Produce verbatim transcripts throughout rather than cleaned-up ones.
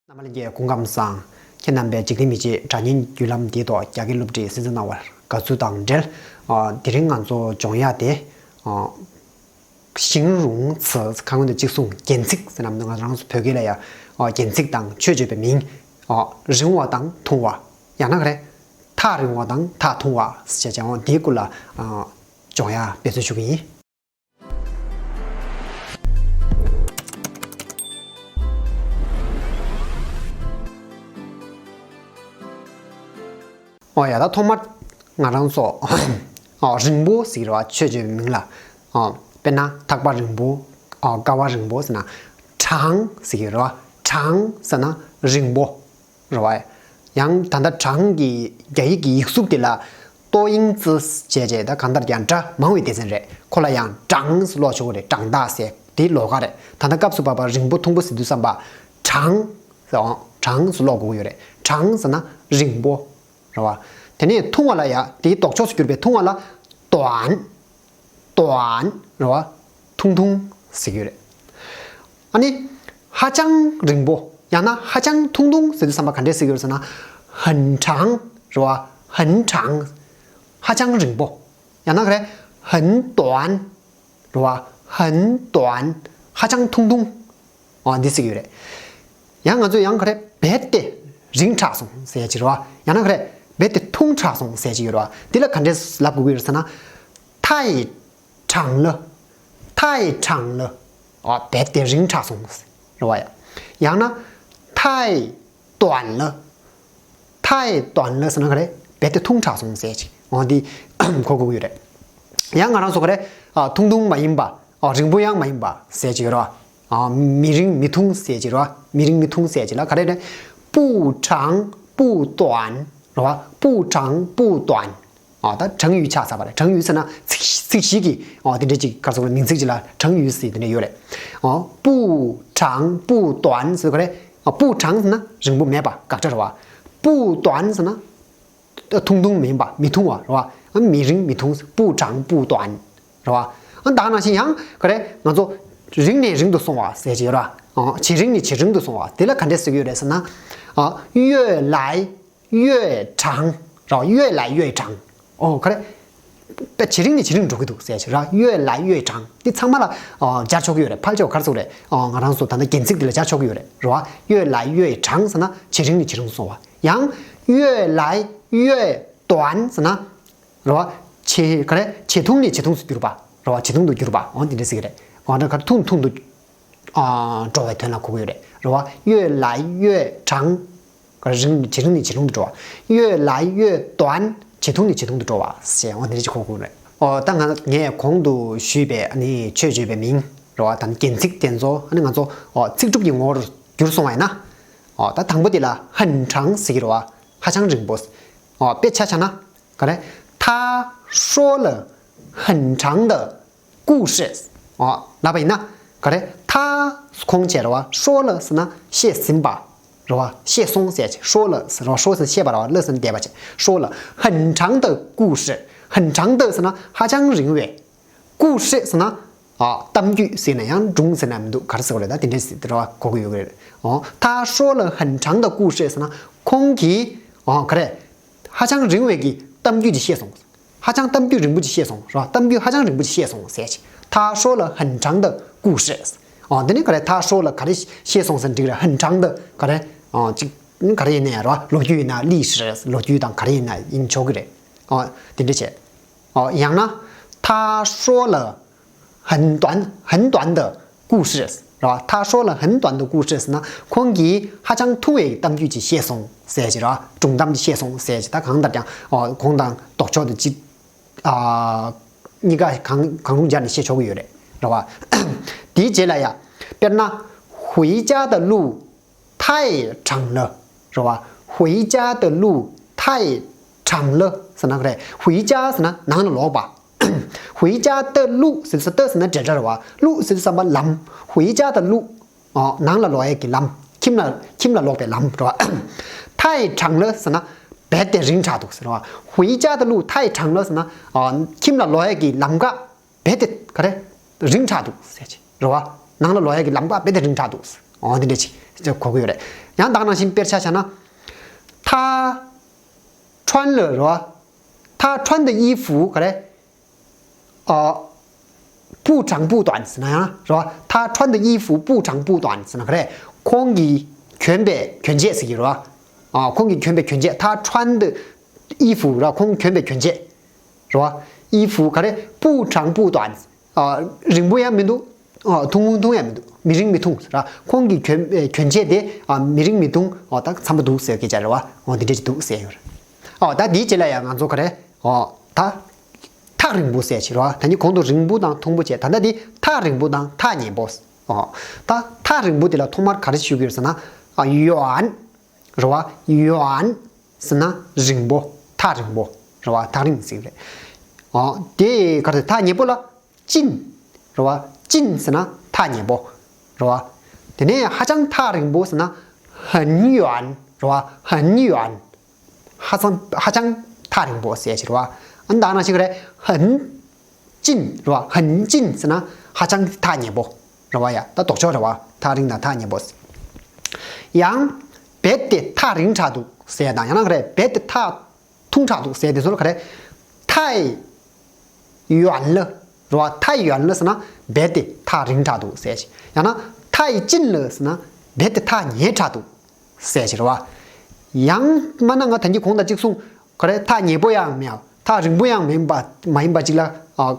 རྣམ་པ་ལྷན་རྒྱས་སྐུ་ཁམས་བཟང་། ཁྱེད་རྣམ་པས་འཇིག་རྟེན་མི་ཕྱེད་དྲ་བརྙན་བརྒྱུད་ལམ་འདིའི་ཐོག་རྒྱ་སྐད་སློབ་ཁྲིད་གསན་གཟིགས་གནང་བར་དགའ་བསུ་དང་འབྲེལ། ཨ། དེ་རིང་ང་ཚོ་སྦྱོང་ཡ་དེ། ཨ། ཞིང་རུང་ཚི་ཁ་སྔོན་དུ་གཅིག་གསུངས། རྒྱན་ཚིག་ཟེར་ནམ་དུ་ང་རང་ཚོ་བོད་སྐད་ལ་ཡ། ཨ། རྒྱན་ཚིག་དང་ཆོས་བརྗོད་པའི་མིང་། ཨ། རིང་བ་དང་ཐུང་བ། ཡང་ན་ག་རེ། ཐག་རིང་བ་དང་ཐག་ཐུང་བ་ཟེར་བྱ་བྱ་བ་འདིའི་སྐོར་ལ། ཨ། སྦྱོང་ཡ་འབད་བརྩོན་ཞུ་གི་ཡིན། ཨོ་ཡ། ད་ཐོག་མར་ང་རང་ཚོ། ཨོ། རིང་པོ་ཟེར་གྱི་རེད་བ། ཆོས་བརྗོད་པའི་མིང་ལ། ཨོ། དཔེར་ན་ཐག་པ་རིང་པོ། ཨོ། ཀ་བ་རིང་པོ་ཟེར་ན། གྲང་ཟེར་གྱི་རེད་བ། གྲང་ཟེར་ན་རིང་པོ་རེད་བ། ཡང་ད་ལྟ་གྲང་གི་རྒྱ་ཡིག་གི་ཡིག་གཟུགས་དེ་ལ་ཏོ་དབྱིངས་ཙི་བྱས་བྱས། ད་གང་ལྟར་ཀྱང་སྒྲ་མང་བའི་སྡེ་ཚན་རེད། ཁོ་ལ་ཡང་གྲང་ཟེར་ཀློག་ཆོག་གི་རེད། གྲང་ད་ཟེར་དེ་ལོགས་ཀ་རེད། ད་ལྟ་སྐབས་སུ་བབ་པ་རིང་པོ་ཐུང་པོ་ཟེར་དུས་ཙམ་པ། གྲང་ཟེར། ཨོ། གྲང་ཟེར་ཀློག་དགོས་ཀྱི་ཡོད་རེད། གྲང་ཟེར་ན་རིང་པོ་རེད་བ། དེ་ནས་ཐུང་བ་ལ་ཡ། དེའི་ལྡོག་ཕྱོགས་སུ་གྱུར་པའི་ཐུང་བ་ལ་ཏོན། ཏོན་རེད་བ། ཐུང་ཐུང་ཟེར་གྱི་ཡོད་རེད། ཨ་ནི་ཧ་ཅང་རིང་པོ། ཡང་ན་ཧ་ཅང་ཐུང་ཐུང་ཟེར་དུས་ཙམ་པ་ག་འདྲས་ཟེར་གྱི་ཡོད་རེད་ཟེར་ན། 很长 རེད་བ། 很长 ཧ་ཅང་རིང་པོ། ཡང་ན་ག་རེ། 很短 རེད་བ། 很短 ཧ་ཅང་ཐུང་ཐུང་། ཨ། འདི་ཟེར་གྱི་ཡོད་རེད། ཡང་ང་ཚོས་ཡང་ག་རེ། རྦད་དེ་རིང་དྲགས་སོང་ཟེར་གྱི་རེད་བ། ཡང་ན་ག་རེ། རྦད་དེ་ཐུང་དྲགས་སོང་ཟེར་གྱི་ཡོད་རེད་བ། འདི་ལ་ག་འདྲས་ལབ་དགོས་ཀྱི་ཡོད་རེད་ཟེར་ན། 太长了། 太长了། ཨ། རྦད་དེ་རིང་དྲགས་སོང་རེད་བ། ཡང་ན། 太短了། 太短了 ཟེར་ན་ག་རེ། རྦད་དེ་ཐུང་དྲགས་སོང་ཟེར་ཅིག། འོ་འདི་གོ་དགོས་ཀྱི་ཡོད་རེད། ཡང་ང་རང་ཚོ་ག་རེ། ཨ། ཐུང་ཐུང་མ་ཡིན་པ། ཨ། རིང་པོ་ཡང་མ་ཡིན་པ་ཟེར་ཅིག་ཡོད་རེད་བ། ཨ། མི་རིང་མི་ཐུང་ཟེར་ཅིག་རེད་བ། མི་རིང་མི་ཐུང་ཟེར་ཅིག་ལ་ག་རེ་རེད། 不长不短 རེད་བ། 不长不短། ཨ། ད་成语 ཆགས་ཚར་བ་རེད། 成语 ཟེར་ན་ཚིག་ཚིག་གཞི་གི། ཨ། དེ་འདྲའི་ཅིག་ག་རེ་ཟེར་དགོས་རེད། མིང་ཚིག་ཅིག་ལ་成语 ཟེར་དེ་འདྲ་ཡོད་རེད། ཨ། 不长不短 ཟེར་ག་རེ། ཨ། 不长 ཟེར་ན་རིང་པོ་མེད་པ། དགག་སྒྲ་རེད་བ། 不短 ཟེར་ན་ཐུང་ཐུང་མིན་པ། མི་ཐུང་བ་རེད་བ། ཨ། མི་རིང་མི་ཐུང་། 不长不短 རེད་བ། ཨ། ད་ནང་བཞིན་ཡང་ག་རེ། ང་ཚོ་རིང་ནས་རིང་དུ་སོང་བ་ཟེར་གྱི་ཡོད་རེད་བ། ཨ། ཇེ་རིང་ནས་ཇེ་རིང་དུ་སོང་བ། དེ་ལ་ག་འདྲས་ཟེར་གྱི་ཡོད་རེད་ཟེར་ན། ཨ། 越来 越长 ར། 越来越长 ཨོ། ག་རེ། དཔེ་ཇེ་རིང་ནས་ཇེ་རིང་འགྲོ་གི་འདུག་ཟེར་ཞིག་ར། 越来越长 འདི་ཚང་མ་ལ། ཨོ། སྦྱར་ཆོག་གི་ཡོད་རེད། ཕལ་ཆེ་བ་ག་རེ་ཟེར་རེད། ཨོ། ང་རང་ཚོ་ད་ལྟ་རྒྱན་ཚིག་འདི་ལ་སྦྱར་ཆོག་གི་ཡོད་རེད། རེད་བ། 越来越长 ཟེར་ན་ཇེ་རིང་ནས་ཇེ་རིང་སོང་བ། ཡང་། 越来越短 ཟེར་ན། རེད་བ། ཇེ། ག་རེ། ཇེ་ཐུང་ནས་ཇེ་ཐུང་དུ་གྱུར་པ། རེད་བ། ཇེ་ཐུང་དུ་གྱུར་པ། འོ་འདི་འདྲ་ཟེར་གི་རེད། འོ་ད་ག་རེ། ཐུང་ཐུང་དུ། ཨ། འགྲོ་བའི་དོན་ལ་གོ་གི་ཡོད་རེད། རེད་བ། 越来越长 ག་རེ། རིང་། ཇེ་རིང་ནས་ཇེ་རིང་དུ་འགྲོ་བ། 越来越短 ཇེ་ཐུང་ནས་ཇེ་ཐུང་དུ་འགྲོ་བ་ཞེས། འོ་འདི་འདྲ་ཅིག་གོ་གི་ཡོད་རེད། ཨོ། ད་ང་ངས་གོང་དུ་ཞུས་པའི་ཨ་ནི་ཆོས་བརྗོད་པའི་མིང་རེད་བ། ད་ནི་རྒྱན་ཚིག་དེ་ཚོ་ཨ་ནི་ང་ཚོ། ཨོ། ཚིག་གྲུབ་ཀྱི་ངོ་བོར་བསྒྱུར་སོང་བ་ཡིན་ན། ཨོ། ད་དང་པོ་དེ་ལ་很长 ཟེར་གྱི་རེད་བ། ཧ་ཅང་རིང་པོ། ཨོ། དཔེ་ཆ་བཞག་ན། ག་རེ། 他说了很长的故事。 ཨོ། ལབ་པ་ཡིན་ན། ག་རེ། 他 ཁོང་བྱས་རེད་བ། 说了 ཟེར་ན་བཤད་ཟིན་པ། རེད་བ། བཤད་སོང་ཟེར་བྱས། 说了 ཟེར་རེད་བ། 说 ཟེར་བཤད་པ་རེད་བ། 了 ཟེར་ན་འདས་པ་བྱས། 说了很长的故事། 很长的 ཟེར་ན་ཧ་ཅང་རིང་བའི། 故事 ཟེར་ན། ཨ། གཏམ་རྒྱུད་ཟེར་ན་ཡང་སྒྲུང་ཟེར་ན་མི་འདུག་ག་རེ་ཟེར་དགོས་རེད། ད་དེ་འདྲས་ཟེར་དེ་རེད་བ། གོ་གི་ཡོད་གི་རེད། ཨོ། 他说了很长的故事 ཟེར་ན་ཁོང་གིས། ཨོ། ག་རེ། ཧ་ཅང་རིང་བའི་གི་གཏམ་རྒྱུད་ཅིག་བཤད་སོང་། ཧ་ཅང་གཏམ་རྒྱུད་རིང་པོ་ཅིག་བཤད་སོང་། རེད་བ། གཏམ་རྒྱུད་ཧ་ཅང་རིང་པོ་ཅིག་བཤད་སོང་ཟེར་ཅིག 他说了很长的故事། ཨོ། འདི་ནི་ག་རེ། 他说了 ག་རེ་བཤད་སོང་ཟེར་འགྲིག་རེད། 很长的 ག་རེ། ཨོ། ཅིག་ག་རེ་ཡིན་ནའི་རེད་བ། ལོ་རྒྱུས་ཡིན་ན། 历史 ལོ་རྒྱུས་དང་ག་རེ་ཡིན་ན་ཡིན་ཆོག་གི་རེད། ཨོ། དེ་འདྲ་བྱས། ཨོ། ཡང་ན། 他说了 很短很短的故事 རེད་བ། 他说了很短的故事 ཟེར་ན་ཁོང་གིས་ཧ་ཅང་ཐུང་བའི་གཏམ་རྒྱུད་ཅིག་བཤད་སོང་ཟེར་ཅིག་རེད་བ། སྒྲུང་གཏམ་ཅིག་བཤད་སོང་ཟེར་ཅིག་ད་གང་ལྟར་ཀྱང་། ཨོ། གོང་དང་ལྡོག་ཕྱོགས་དེ་ཅིག་ཨ། གཉིས་ཀ་གང་གང་རུང་སྦྱར་ནས་བཤད་ཆོག་གི་ཡོད་རེད། རེད་བ། དེའི་རྗེས་ལ་ཡ། དཔེར་ན། 回家的路 太长了 རེད་བ། 回家的路太长了 ཟེར་ན་ག་རེ། 回家 ཟེར་ན་ནང་ལ་ལོག་པ། 回家的路 ཟེར་ས། 的 ཟེར་ན་འབྲེལ་སྒྲ་རེད་བ། 路 ཟེར་ས་མ་ལམ། 回家的路། ཨོ། ནང་ལ་ལོག་ཡས་ཀྱི་ལམ། ཁྱིམ་ལ་ཁྱིམ་ལ་ལོག་པའི་ལམ་རེད་བ། 太长了 ཟེར་ན་རྦད་དེ་རིང་དྲགས་འདུག་ཟེར་བ། 回家的路太长了 ཟེར་ན། ཨོ། ཁྱིམ་ལ་ལོག་ཡས་ཀྱི་ལམ་ཀ་རྦད་དེ་ག་རེ། རིང་དྲགས་འདུག་ཟེར་ཅིག་རེད་བ། ནང་ལ་ལོག་ཡས་ཀྱི་ལམ་ཀ་རྦད་དེ་རིང་དྲགས་འདུག་ཨོ། འདི་འདྲ་ཅིག་གོ་གི་ཡོད་རེད། ཡང་ད་ག་ནང་བཞིན་དཔེར་ཆ་བཞག་ན། 他穿了 རེད་བ། 他穿的衣服 ག་རེ། ཨ། 不长不短 ཟེར་ན་ཡང་རེད་བ། 他穿的衣服不长不短 ཟེར་ན་ག་རེ། ཁོང་གིས་གྱོན་པའི་གྱོན་ཆས་ཟེར་གྱི་རེད་བ། ཨ། ཁོང་གིས་གྱོན་པའི་གྱོན་ཆས། 他穿的衣服 ར། ཁོང་གྱོན་པའི་གྱོན་ཆས། རེད་བ། 衣服 ག་རེ། 不长不短། ཨ། རིང་པོ་ཡང་མི་འདུག་ཨ། ཐུང་ཐུང་ཡང་མི་འདུག་མི་རིང་མི་ཐུང་ཟེར་ར། ཁོང་གིས་གྱོན་ཨེ་གྱོན་ཆས་དེ། ཨ། མི་རིང་མི་ཐུང་། ཨ། ད་འཚམ་པོ་འདུག་ཟེར་སྐད་ཆ་རེད་བ། ཨོ་འདི་འདྲ་ཅིག་འདུག་ཟེར་ཡོད་རེད། ཨོ་ད་འདིའི་རྗེས་ལ་ཡང་ང་ཚོ་ག་རེ། ཨོ་ད་ཐག་རིང་པོ་ཟེར་ཞིག་རེད་བ། ད་ནི་གོང་དུ་རིང་པོ་དང་ཐུང་པོ་བྱས། ད་ལྟ་འདི་ཐག་རིང་པོ་དང་ཐག་ཉེ་པོ། ཨོ་ད་ཐག་རིང་པོ་དེ་ལ་ཐོག་མར་ག་རེ་ཞུ་གི་ཡོད་ཟེར་ན། ཨ། 远། རེད་བ། 远 ཟེར་ན་རིང་པོ། ཐག་རིང་པོ། རེད་བ། ཐག་རིང་ཟེར་གི་རེད། ཨོ་དེ་ག་རེ། ཐག་ཉེ་པོ་ལ། 近། རེད་བ། 近 ཟེར་ན་ཐག་ཉེ་པོ། རེད་བ། དེ་ནས་ཧ་ཅང་ཐག་རིང་པོ་ཟེར་ན། 很远 རེད་བ། 很远། ཧ་ཅང་ཧ་ཅང་ཐག་རིང་པོ་ཟེར་ཞིག་རེད་བ། ཨ་ནི་ད་ག་ནང་བཞིན་ག་རེ། 很近 རེད་བ། 很近 ཟེར་ན་ཧ་ཅང་ཐག་ཉེ་པོ། རེད་བ། ཡ་ད་ལྡོག་ཕྱོགས་རེད་བ། ཐག་རིང་དང་ཐག་ཉེ་པོ། ཡང་རྦད་དེ་ཐག་རིང་དྲགས་འདུག་ཟེར་ཡ་དང་། ཡང་ན་ག་རེ། རྦད་དེ་ཐག་ཐུང་དྲགས་འདུག་ཟེར་དེ་ཚོ་ལ་ག་རེ། 太远了 རེད་བ། 太远了 ཟེར་ན་རྦད་དེ་ཐག་རིང་དྲགས་འདུག་ཟེར་ཞིག་ཡང་ན་太近了 ཟེར་ན་རྦད་དེ་ཐག་ཉེ་དྲགས་འདུག་ཟེར་ཞིག་རེད་བ། ཡང་མིན་ན་ང་ད་གིན་གོང་དང་གཅིག་གསུངས། ག་རེ། ཐག་ཉེ་པོ་ཡང་མེད། ཐག་རིང་པོ་ཡང་མིན་པ། མ་ཡིན་པ་ཅིག་ལ། ཨ།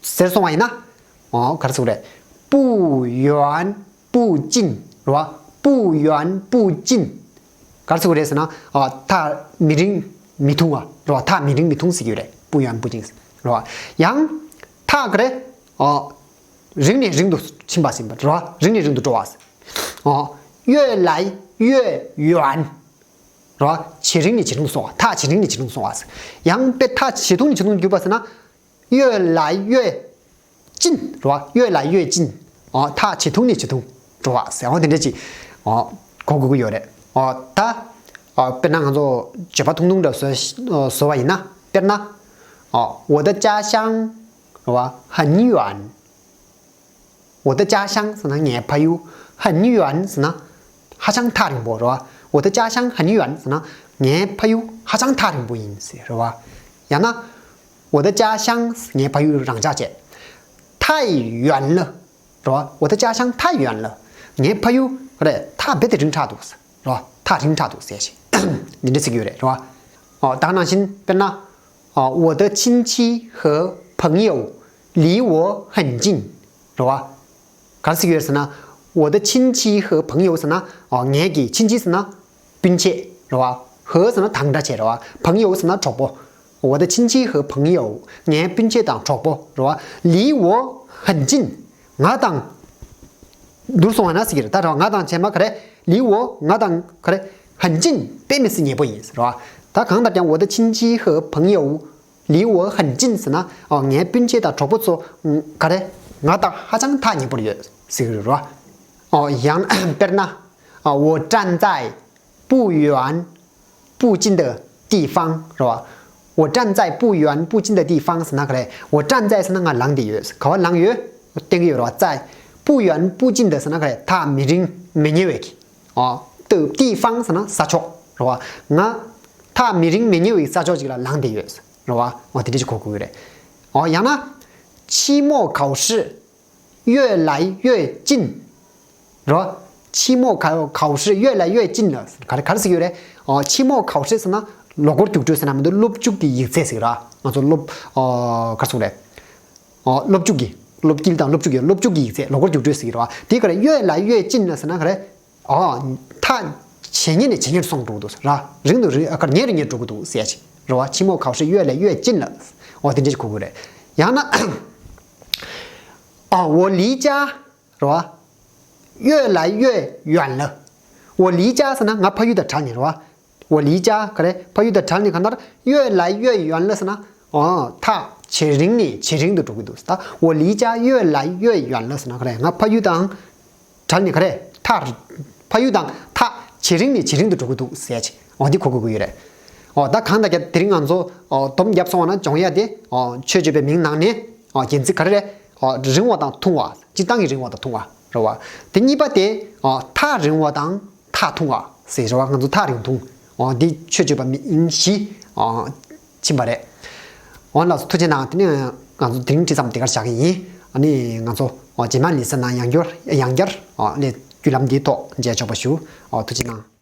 ཟེར་སོང་བ་ཡིན་ན། ཨོ་ག་རེ་ཟེར་དགོས་རེད། 不远 不近 རེད་བ། 不远不近 ག་རེ་ཟེར་དགོས་རེད་ཟེར་ན། ཨ། ཐག་མི་རིང་མི་ཐུང་བ་རེད་བ། ཐག་མི་རིང་མི་ཐུང་ཟེར་གྱི་ཡོད་རེད། 不远不近 རེད་བ། ཡང་ཐག་ག་རེ། ཨ། རིང་ནས་རིང་དུ་ཕྱིན་པ་ཟེར་བ་རེད་བ། རིང་ནས་རིང་དུ་འགྲོ་བ། ཨ། 越来越远 རེད་བ། ཇེ་རིང་ནས་ཇེ་རིང་དུ་སོང་བ། ཐག་ཇེ་རིང་ནས་ཇེ་རིང་དུ་སོང་བ། ཡང་དཔེ་ཐག་ཇེ་ཐུང་ནས་ཇེ་ཐུང་དུ་གྱུར་པ་ཟེར་ན། 越来越近 རེད་བ། 越来越近 ཨོ་ཐག་ཇེ་ཐུང་ནས་ཇེ་ཐུང་འགྲོ་བ་ཟེར། ཨོ་དེ་འདྲ་ཅིག་ཨོ་གོ་དགོས་ཀྱི་ཡོད་རེད། ཨོ་ད་ཨོ་དཔེར་ན་ང་ཚོ་བརྗོད་པ་ཐུང་ཐུང་འདྲ་བཟོ་བཟོ་བ་ཡིན་ན། དཔེར་ན། ཨོ་我的家乡 རེད་བ། 很远 我的家乡 ཟེར་ན་ངའི་ཕ་ཡུལ། 很远 ཟེར་ན་ཧ་ཅང་ཐག་རིང་པོ་རེད་བ། 我的家乡很远 ཟེར་ན་ངའི་ཕ་ཡུལ་ཧ་ཅང་ཐག་རིང་པོ་ཡིན་ཟེར་རེད་བ། ཡང་ན། 我的家乡 ངའི་ཕ་ཡུལ་རང་འཇགས་བྱས། 太远了 རེད་བ། 我的家乡太远了 ངའི་ཕ་ཡུལ་རེད། ཐག་རྦད་དེ་རིང་དྲགས་འདུག་ཟེར་རེད་བ། ཐག་རིང་དྲགས་འདུག་ཟེར་ཞིག་འདི་འདྲ་ཟེར་གྱི་ཡོད་རེད། རེད་བ། ཨོ་ད་ག་ནང་བཞིན་དཔེར་ན། 哦，我的亲戚和朋友离我很近 རེད་བ། ག་རེ་ཟེར་གྱི་ཡོད་ཟེར་ན། 我的亲戚和朋友 ཟེར་ན། ཨོ་ངའི་གི། 亲戚 ཟེར་ན་སྤུན་མཆེད་རེད་བ། 和 ཟེར་ན་དང་འདྲ་བྱས་རེད་བ། 朋友 ཟེར་ན་གྲོགས་པོ། 我的亲戚和朋友 ངའི་སྤུན་མཆེད་དང་གྲོགས་པོ་རེད་བ། 离我很近 ང་དང་། བསྡུར་སོང་བ་ན་ཟེར་གྱི་རེད། ད་རེད་བ། ང་དང་བྱས་མ་ག་རེ། 离我 ང་དང་ག་རེ། 很近 དཔེ་མི་སྲིད་ཉེ་པོ་ཡིན་ཟེར་བ། ད་གང་ལྟར་ཀྱང་我的亲戚和朋友离我很近 ཟེར་ན། ཨོ་ངའི་སྤུན་མཆེད་དང་གྲོགས་པོ་ཚོ་ག་རེ། ང་དང་ཧ་ཅང་ཐག་ཉེ་པོར་ཡོད་ཟེར་གྱི་རེད་བ། ཨོ་ཡང་དཔེར་ན། ཨོ་我站在 不远不近的地方 རེད་བ། 我站在不远不近的地方 ཟེར་ན་ག་རེ། 我站在 ཟེར་ན་ང་ལངས་བསྡད་ཡོད། ག་བ་ལངས་ཡོད། བསྡད་ཀྱི་ཡོད་རེད་བ། 在 不远不近的 ཟེར་ན་ག་རེ། ཐག་མི་རིང་མི་ཉེ་བའི་གི། ཨོ་ཏུ་地方 ཟེར་ན་ས་ཕྱོགས་རེད་བ། ང་ཐག་མི་རིང་མི་ཉེ་བའི་ས་ཕྱོགས་ཅིག་ལ་ལངས་བསྡད་ཡོད་རེད་བ། ཨོ་དེ་འདྲ་ཞིག་གོ་དགོས་ཀྱི་རེད། ཨོ་ཡང་ན། 期末考试 越来越近 རེད་བ། 期末考考试越来越近了 ག་རེ་ག་རེ་ཟེར་གྱི་ཡོད་རེད། ཨོ་期末考试 ཟེར་ན་ལོ་འཁོར་རྒྱུགས་སྤྲོད་ཟེར་ན་མི་འདུག་སློབ་ཕྲུག་གི་ཡིག་ཚད་ཟེར་གྱི་རེད། ང་ཚོ་སློབ་ཨོ་ག་རེ་ཟེར་དགོས་རེད། ཨོ་སློབ་ཕྲུག་གི་སློབ་དཀྱིལ་དང་སློབ་ཕྲུག་གི་སློབ་ཕྲུག་གི་ཡིག་ཚད་ལོ་འཁོར་རྒྱུགས་སྤྲོད་ཟེར་གྱི་རེད་བ། དེ་ག་རེ། 越来越近了 ཟེར་ན་ག་རེ། ཨོ་ཐག་ཇེ་ཉེ་ནས་ཇེ་ཉེར་སོང་འགྲོ་གི་འདུག་ཟེར་ར། རིང་དུ་རིང་ཨ་ག་རེ་ཉེ་རུ་ཉེ་འགྲོ་གི་འདུག་ཟེར་ཡ་ཅིག་རེད་བ། 期末考试越来越近了 ཨོ་དེ་འདྲ་ཞིག་གོ་དགོས་རེད། ཡང་ན། ཨ་我离家 རེད་བ། 越来越远了 我离家 ཟེར་ན་ང་ཕ་ཡུལ་དང་བྲལ་ནས་རེད་བ། 我离家 ག་རེ། ཕ་ཡུལ་དང་བྲལ་ནས། གང་ལྟར་越来越远了 ཟེར་ན། ཨོ་ཐག་ཇེ་རིང་ནས་ཇེ་རིང་དུ་འགྲོ་གི་འདུག་ཟེར། ད་我离家越来越远了 ཟེར་ན་ག་རེ། ང་ཕ་ཡུལ་དང་བྲལ་ནས་ག་རེ། ཐག་ཕ་ཡུལ་དང་ཐག་ཇེ་རིང་ནས་ཇེ་རིང་དུ་འགྲོ་གི་འདུག་ཟེར་ཡ་ཅིག་ཨོ་འདི་གོ་དགོས་ཀྱི་ཡོད་རེད། ཨོ་ད་གང་ལྟར་ཀྱང་དེ་རིང་ང་ཚོ་ཨོ་སྡོམ་བརྒྱབ་སོང་བ་ན་སྦྱོང་ཡ་དེ། ཨོ་ཆོས་བརྗོད་པའི་མིང་ནང་ནས། ཨོ་རྒྱན་ཚིག་ག་རེ་རེད། ཨོ་རིང་བ་དང་ཐུང་བ། སྤྱིར་བཏང་གི་རིང་བ་དང་ཐུང་བ་རེད་བ། དེ་གཉིས་པ་དེ། ཨོ་ཐག་རིང་བ་དང་ཐག་ཐུང་བ། ཟེར་རེད་བ། ང་ཚོ་ཐག་རིང་ཐུང་། འོ་འདི་ཆོས་སྤྱོད་པ་མིན་བཞི་ཨ་ཕྱིན་པ་རེད། འོ་ལགས་སོ། ཐུགས་རྗེ་གནང་། དེ་ནས་ང་ཚོ་དེ་རིང་འདི་ཙམ་དེ་གར་བཞག་གི་ཡིན། ཨ་ནི་ང་ཚོ་འོ་རྗེས་མ་ལེ་ཚན་ནང་ཡང་བསྐྱར་ཡང་བསྐྱར་འོ་ལས་བརྒྱུད་ལམ་འདིའི་ཐོག་མཇལ་ཆོག་པ་ཞུ། འོ་ཐུགས་རྗེ་གནང་།